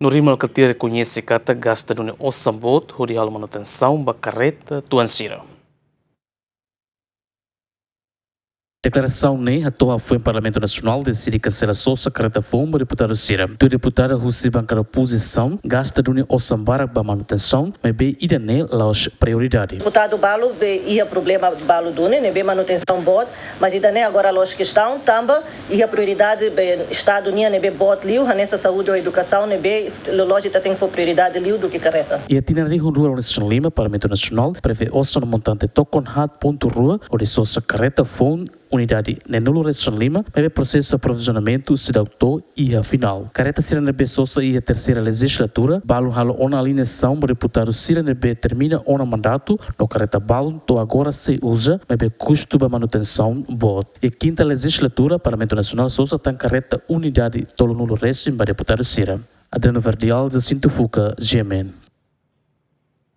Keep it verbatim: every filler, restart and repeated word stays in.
No Rima Alkatiri rekoñese katak gasta duni osan boot hodi halo manutensaun ba karreta tuan sira. Deklarasaun ne'e hato'o hafoin Parlamentu Nasionál deside kansela sosa karreta foun ba deputadu sira. Tuir deputada husi bankada opozisaun, gasta duni osan barak ba manutensaun, maibé ida-ne'e la'ós prioridade. Deputadu balu be iha problema balu duni, ne'ebé manutensaun boot, mas ida-ne'e agora la'ós kestaun, tanba iha prioridade be Estadu nian ne'ebé boot liu, hanesan saúde ou edukasaun ne'ebé loloos ita tenke fó prioridade liu duké karreta. Iha tinan rihun rua ruanulu-resin-lima, Parlamentu Nasionál prevee osan montante tokon haat pontu rua hodi sosa karreta foun unidade neenulu-resin-lima, maibé prosesu aprovizionamentu seidauk to'o iha finál. Karreta sira ne'ebé sosa iha terseira lejizlatura, balu halo ona aliñasaun ba deputadu sira ne'ebé termina ona mandatu, no karreta balun to'o agora sei uza, maibé kustu ba manutensaun boot. Iha kinta lejizlatura, Parlamentu Nasionál sosa tan karreta unidade tolunulu-resin ba deputadu sira. Adriano Verdial, Jacinto Fuca, G M N.